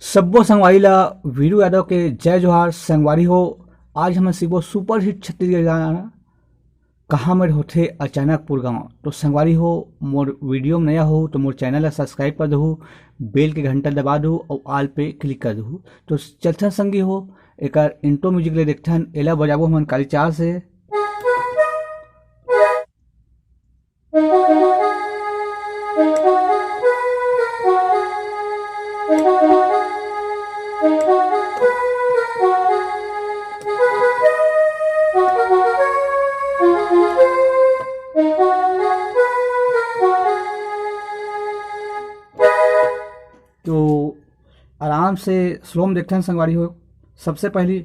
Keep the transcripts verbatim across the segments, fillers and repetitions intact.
सब्बो संगवारी ला वीरू यादव के जय जोहार। संगवारी हो, आज हमन सीखबो सुपरहिट छत्तीसगढ़ी गाना कहाँ मेर होथे अचानकपुर गाँव। तो संगवारी हो, मोर वीडियो में नया हो तो मोर चैनल ला सब्सक्राइब कर दहू, बेल के घंटा दबा दहू और ऑल पे क्लिक कर दहू। तो चलथन संगी हो, एकर इंट्रो म्यूजिक ले देखथन, एला बजाबो हमन काली चार से। तो आराम से स्लो में देखथन संगवारी हो। सबसे पहली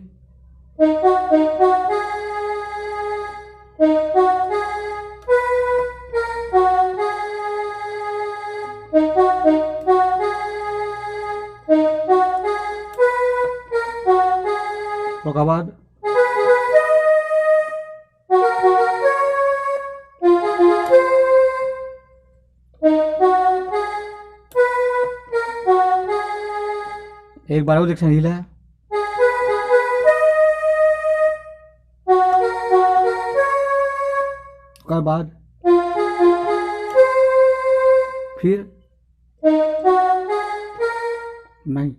ओकर बाद एक बार और देखथन हीला। ओकर बाद फिर नहीं।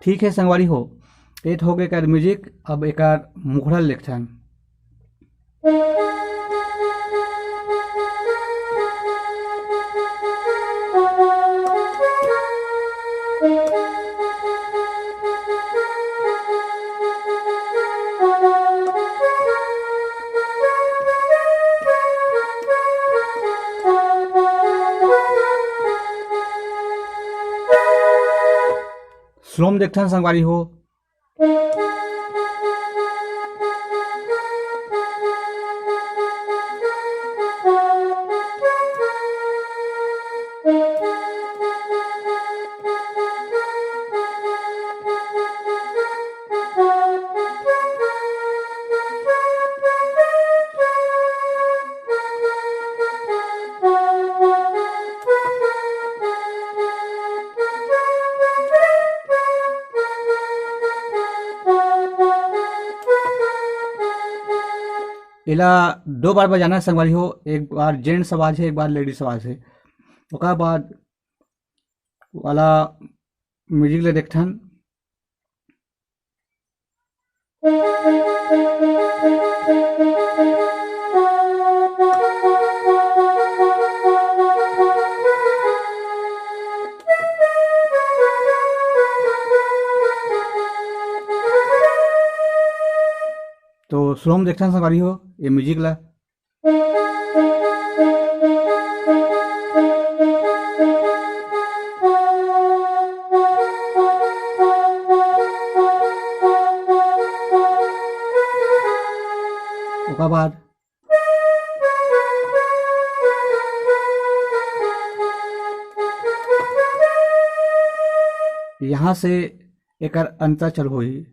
ठीक है संगवारी हो, ए तो हो गे एकर म्यूजिक। अब एकर मुखड़ा ल देखथन। स्लो में देखथन संगवारी हो। एला दो बार बजाना है संगवारी हो, एक बार जेंट्स आवाज है, एक बार लेडीज आवाज है। ओकर बाद वाला म्यूजिक ले देखथन। तो स्लो में देखथन संगवारी हो ये म्यूजिक ला। ओकर बाद यहाँ से एकर अंतर चल होही।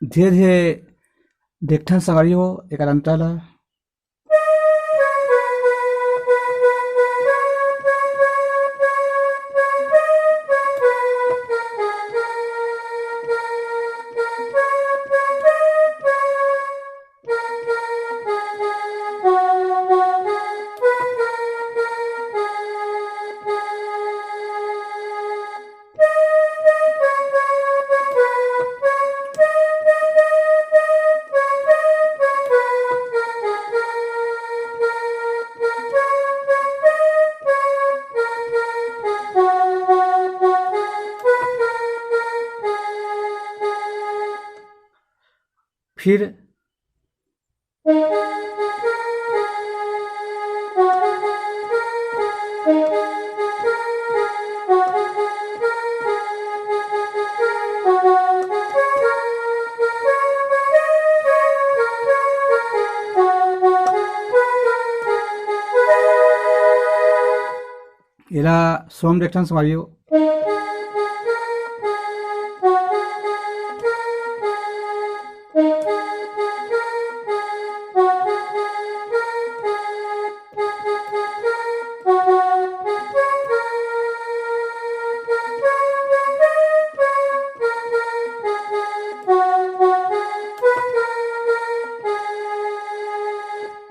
धीरे धीरे देखथन संगवारी हो एकर अंतर ला। फिर एला सोम देखथन संगवारी हो।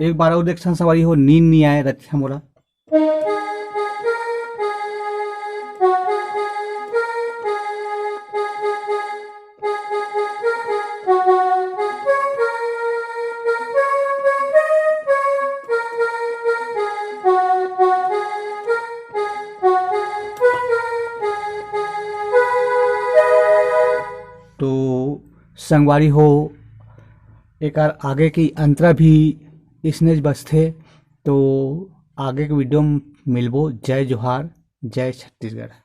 एक बार अउ देखथन संगवारी हो, नींद नी आए रतिहा मोला। तो संगवारी हो, एकर आगे की अंतरा भी इसने बजथे। तो आगे के वीडियो में मिलबो। जय जोहार, जय छत्तीसगढ़।